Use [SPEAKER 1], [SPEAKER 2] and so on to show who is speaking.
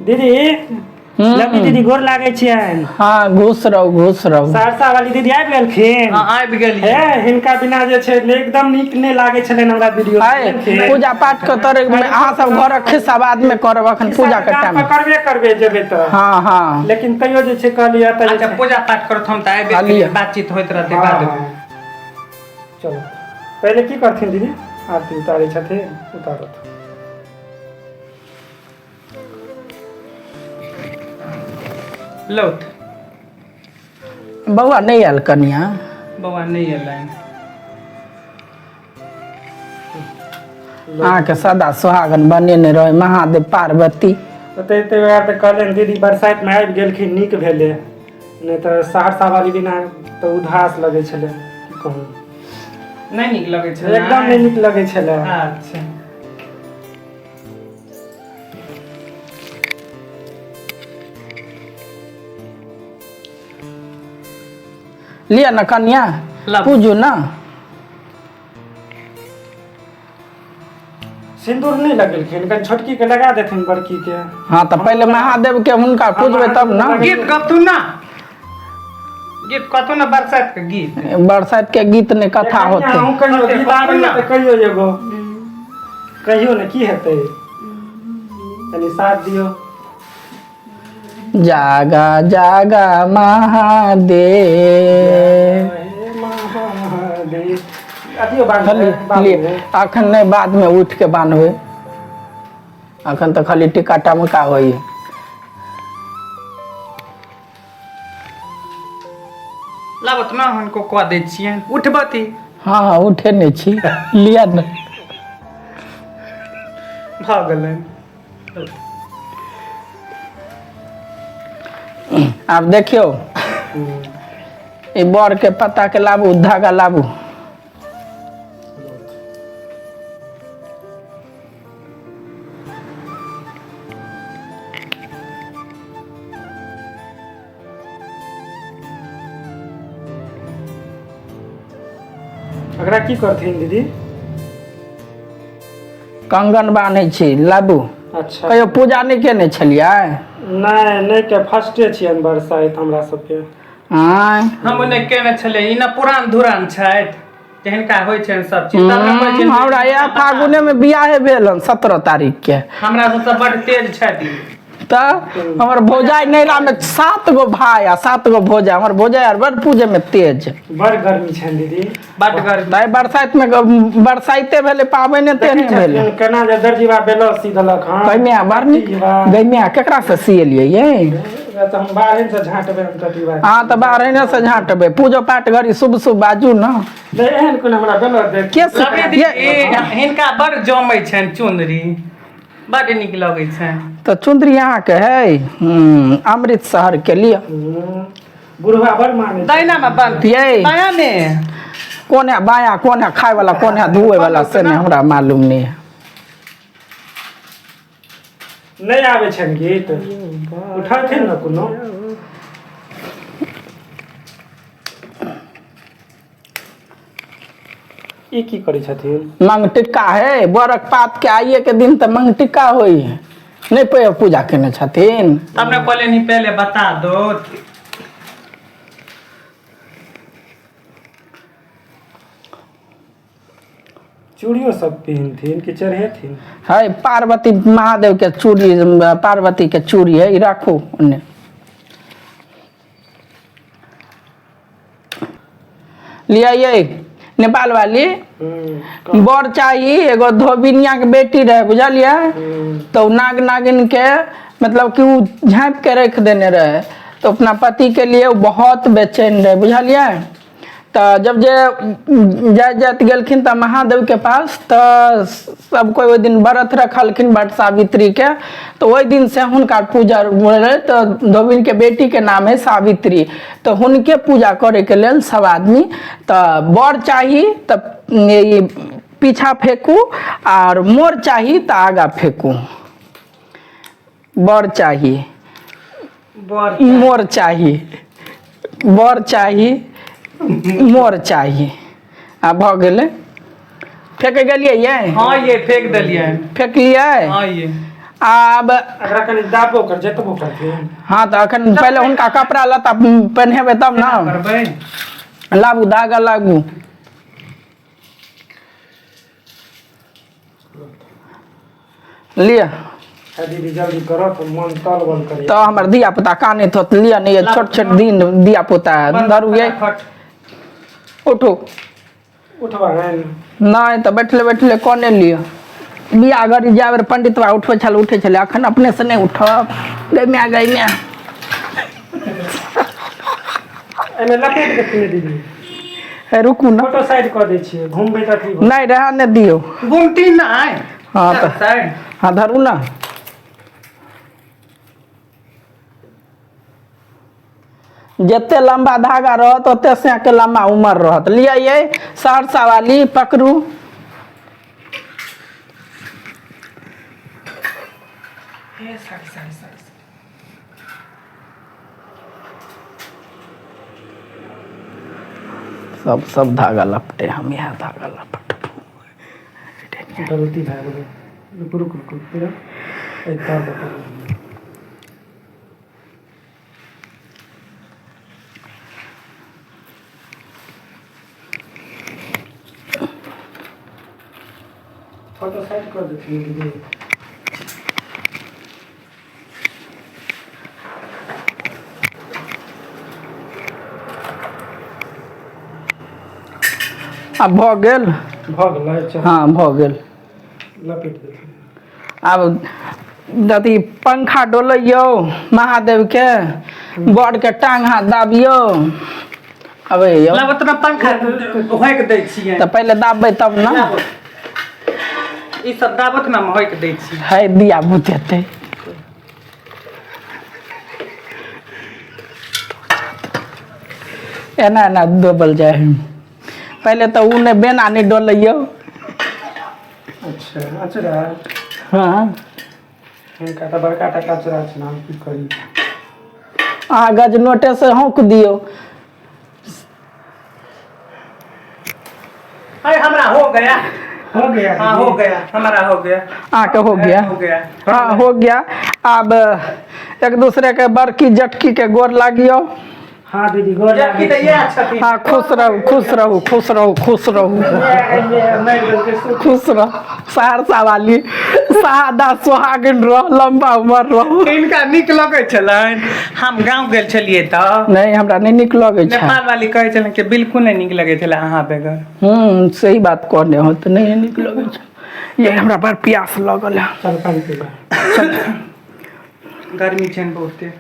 [SPEAKER 1] दीदी, लवी दीदी, गोर लागै छियनि।
[SPEAKER 2] हाँ, घुस रहू, घुस रहू।
[SPEAKER 1] सहरसा वाली दीदी आबि गेलखिन।
[SPEAKER 3] हाँ, आबि गेलियै।
[SPEAKER 1] हे, हिनका बिना जे छै ने एकदम नीक नहि लागै छलनि हमरा वीडियो।
[SPEAKER 2] आय पूजा पाठ के तर अहाँ सब घरक खिस्सा बाद में करब, अखन पूजा के टाइम।
[SPEAKER 1] करबे करबे जेबै तऽ।
[SPEAKER 2] हाँ हाँ।
[SPEAKER 1] लेकिन तैयो जे छै कहलियै तऽ जे
[SPEAKER 3] अच्छा
[SPEAKER 1] छै-
[SPEAKER 3] पूजा पाठ करत हम तऽ आबि
[SPEAKER 2] हाँ,
[SPEAKER 3] गेलियै,
[SPEAKER 2] लिअ।
[SPEAKER 3] बातचीत होइत रहतै
[SPEAKER 1] हाँ,
[SPEAKER 3] बाद में।
[SPEAKER 1] हाँ। चलो, पहिले की करथिन दीदी? आरती उतारै छथिन, उतारत।
[SPEAKER 3] लौट।
[SPEAKER 2] बौआ नहि आयल कनिया?
[SPEAKER 3] बौआ नहि एलनि।
[SPEAKER 2] अहाँके सदा सुहागन बनेने रहै महादेव पार्वती।
[SPEAKER 1] तऽ एते वेर तऽ कहलियनि दीदी बरसाइतमे आबि गेलखिन, नीक भेलै, नहि तऽ सहरसा वाली बिना तऽ उदास लगै छलै, की कहू।
[SPEAKER 3] नहि नीक लगै छलै?
[SPEAKER 1] एकदम नहि नीक लगै छलै।
[SPEAKER 3] अच्छा।
[SPEAKER 2] लिअ ने कनिया।
[SPEAKER 3] लाबू।
[SPEAKER 2] पूजू ने।
[SPEAKER 1] सिन्दूर नहि लगेलखिन, कनि छोटकी के लगा देथिन, बड़की के।
[SPEAKER 2] हाँ, तऽ पहिले महादेव के हुनका पूजबै तब ने।
[SPEAKER 3] गीत गबतू ना, गीत कथू ना, बरसात के गीत।
[SPEAKER 2] बरसाइत के गीत ने कथा होते।
[SPEAKER 1] अहूँ कहियो गीत आबैए तऽ कहियो, एगो कहियो ने, की हेतै, कनि साथ दियौ।
[SPEAKER 2] जागा जागा महादेव।
[SPEAKER 1] हे महादेव, अथियो बान्ह।
[SPEAKER 2] खाली लिए अखन नहि, बादमे उठि के बान्हबै, अखन तऽ खाली टिका टमका होइए।
[SPEAKER 3] लाबत ना, हुनको कऽ दै छियनि, उठबती।
[SPEAKER 2] हाँ हाँ, उठे नहि छी, लिअ ने।
[SPEAKER 3] भऽ गेलनि।
[SPEAKER 2] आब देखियौ, ई बड़ के पत्ता के लाबू, धागा लाबू।
[SPEAKER 1] एकरा की करथिन दीदी?
[SPEAKER 2] कंगन बान्है छी, लाबू।
[SPEAKER 1] अच्छा।
[SPEAKER 2] कहियो पूजा नहि केने छलियै?
[SPEAKER 1] नहि नहि, के फर्स्टे छियनि बरसाइत हमरा सबके।
[SPEAKER 2] आँय?
[SPEAKER 3] हम नहि केने छलियै। ई ने पुरान धुरान छथि जे हिनका होइ छनि सब चीज, तब ने कहै छियनि।
[SPEAKER 2] हमरा इएह फागुने मे बियाहे भेल हन, 17 तारीख के।
[SPEAKER 3] हमरा सबसँ बड तेज छथि ई।
[SPEAKER 2] तऽ हमर भौजाइ नैरा मे 7 गो भाय आ 7 गो भौजाइ, हमर भौजाइ आर बड़ पूजे मे तेज।
[SPEAKER 1] बड़ गर्मी छनि दीदी।
[SPEAKER 3] बड गर्मी।
[SPEAKER 2] तऽ बरसाइत मे बरसाइते भेलै, पाबनि तेहने भेलै।
[SPEAKER 1] केना जे दर्जीबा ब्लाउज सी देलक हँ।
[SPEAKER 2] गैमिया बड़ नीक। गैमिया, केकरा से सिएलियै ये?
[SPEAKER 1] तऽ हम बाहर से झाँटबै, हम टटीबा।
[SPEAKER 2] अहाँ तऽ बाहरे से झाँटबै। पूजो पाठ घड़ी शुभ शुभ बाजू ने।
[SPEAKER 1] नहि, एहन कोनो हमरा ब्लाउज दे
[SPEAKER 2] के
[SPEAKER 3] लवली दीदी, हिनका बड़ जमै छनि चुनरी, बड नीक लगै छनि।
[SPEAKER 2] तऽ चुनरी अहाँके है अमृत शहर के लिअ।
[SPEAKER 1] बुढ़वा बड़ माने।
[SPEAKER 3] दाहिना में बंद।
[SPEAKER 2] ये।
[SPEAKER 3] बाया में।
[SPEAKER 2] कोन है बाया, कोन है खाए वाला, कोन है धोए वाला, से नहीं हमरा मालूम नहीं है।
[SPEAKER 1] नहि आबै छनि गीत, उठलथिन ने कोनो। ई की करै छथिन?
[SPEAKER 2] मंगटिक्का है, बरक पात के आइए के दिन तऽ मंगटिक्का होइ है। नहि पे पूजा केने छथिन।
[SPEAKER 3] तब ने कहलियनि पहले बता दो।
[SPEAKER 1] चूड़ियो सब पहिनथिन कि चढ़ेथिन?
[SPEAKER 2] है पार्वती महादेव के चूड़ी, पार्वती के चूड़ी है, ई राखू ओन्ने। लिया ये नेपाल वाली। बर चाही। एगो धोबिनिया के बेटी रहे, बुझलियै? तऽ ओ नाग नागिन के मतलब कि ओ झाँपि के रखि देने रहे, तऽ अपना पति के लिए ओ बहुत बेचैन रहे, बुझलियै? तऽ जब जे जाइत जाइत गेलखिन तऽ महादेवके पास, तऽ सब कोइ ओहि दिन व्रत रखलखिन वट सावित्रीके, तऽ ओहि दिनसँ हुनका पूजा रहै। तऽ धोबिनके बेटीके नाम है सावित्री, तऽ हुनके पूजा करैके लेल सब आदमी। तऽ बर चाही तऽ ई पीछा फेकू आर मोर चाही तऽ आगा फेकू। बर चाही।
[SPEAKER 3] बर।
[SPEAKER 2] मोर चाही, बर चाही, मोर चाही, आ भऽ गेलै। फेक गेलियै ये?
[SPEAKER 3] हाँ ये, फेंक देलियै।
[SPEAKER 2] फेकलियै?
[SPEAKER 3] हाँ ये।
[SPEAKER 2] आब
[SPEAKER 1] एकरा कनि दाबो कर जतबो करथिन।
[SPEAKER 2] हँ, तऽ अखन पहिले हुनका कपड़ा लत्ता पहिनेबै तब ने
[SPEAKER 3] करबै।
[SPEAKER 2] लाबू धागा लागू। लिअ।
[SPEAKER 1] दीदी जल्दी करो तऽ मन तल बल करिए।
[SPEAKER 2] तऽ हमर धिया पुता कानैत होत। लिअ ने, छोट छोट दिन धिया पुता है। धरू ये।
[SPEAKER 3] फटाफट।
[SPEAKER 2] उठू।
[SPEAKER 1] उठबा है?
[SPEAKER 2] नहि तऽ बैठले बैठले कने लिअ। बियाह घड़ी जाय बेर पंडितवा उठबै छल, उठै छलै, अखन अपने से नहि उठब। गै माय, गै माय।
[SPEAKER 1] एहिमे लपेट देथिन दीदी।
[SPEAKER 2] हे, रुकू ने।
[SPEAKER 1] फोटो साइड कऽ दै छियै, घुमबै तऽ अथी भऽ-
[SPEAKER 2] नहि, रहए नहि दियौ।
[SPEAKER 3] गुमटी नहि।
[SPEAKER 2] हँ तऽ
[SPEAKER 3] साइड।
[SPEAKER 2] हँ, धरू ने। जते लम्बा धागा रहत ओते के लम्बा उमर रहत। लिअ ये सहरसा वाली, पकड़ू।
[SPEAKER 3] ए, साड़ी साड़ी साड़ी।
[SPEAKER 2] सब सब धागा लपटे, हम इएह धागा लपटबू।
[SPEAKER 1] गलती भए गेलै। रुकू रुकू रुकू, फेर एहि तर दऽ कऽ। फोटो साइड कऽ देथिन दीदी।
[SPEAKER 2] आब भऽ गेल।
[SPEAKER 1] भऽ गेलै, चल।
[SPEAKER 2] हँ, भऽ गेल।
[SPEAKER 1] लपेट देथिन।
[SPEAKER 2] आब अथी पंखा डोलैयौ महादेवके, बड़के टांग हाथ दाबियौ। अबै यौ।
[SPEAKER 3] लब उतना पंखा होइक दै छियै।
[SPEAKER 2] तऽ पहिले दाबबै तब ने।
[SPEAKER 3] लाबो। ई सब दाबत ने, हम होइक दै छी।
[SPEAKER 2] है, दिया बुतेतै। एना एना दबल जाइ है। पहिले तऽ ओ नहि, बेना नहि डोलैयौ।
[SPEAKER 1] अच्छा, अचरा।
[SPEAKER 2] हँ।
[SPEAKER 1] हिनका तऽ बड़का टाका अचरा छै, हम की करी?
[SPEAKER 2] अहाँ गज नोटे से हौंक दियौ।
[SPEAKER 3] अरे, हमरा हो गया।
[SPEAKER 1] हो गया।
[SPEAKER 3] हाँ, हो गया, हमारा हो गया।
[SPEAKER 2] अहाँके हो गया?
[SPEAKER 3] हो गया।
[SPEAKER 2] हाँ, हो गया। आब एक दूसरे के बड़की जटकी के गोर लागियो।
[SPEAKER 1] हाँ दीदी, गोर
[SPEAKER 3] जबकि तऽ इएह छथिन।
[SPEAKER 2] हाँ, खुश रहू, खुश रहू, खुश रहू, खुश रहू। खुश रह सहरसा वाली, सहादा सोहागिन रह, लम्बा उम्र रहू।
[SPEAKER 3] हिनका नीक लगै छलनि। हम गाँव गेल छलियै तऽ
[SPEAKER 2] नहि, हमरा नहि नीक लगै छै।
[SPEAKER 3] नेपाल वाली कहै छलनि कि बिल्कुल नहि नीक लगै छलै अहाँ बगैर।
[SPEAKER 2] सही बात कहने हो तऽ नहि नीक लगै छै। ये, हमरा बड़ प्यास लगल है।
[SPEAKER 1] चल, पानि पीबा।
[SPEAKER 3] गर्मी छनि बहुते।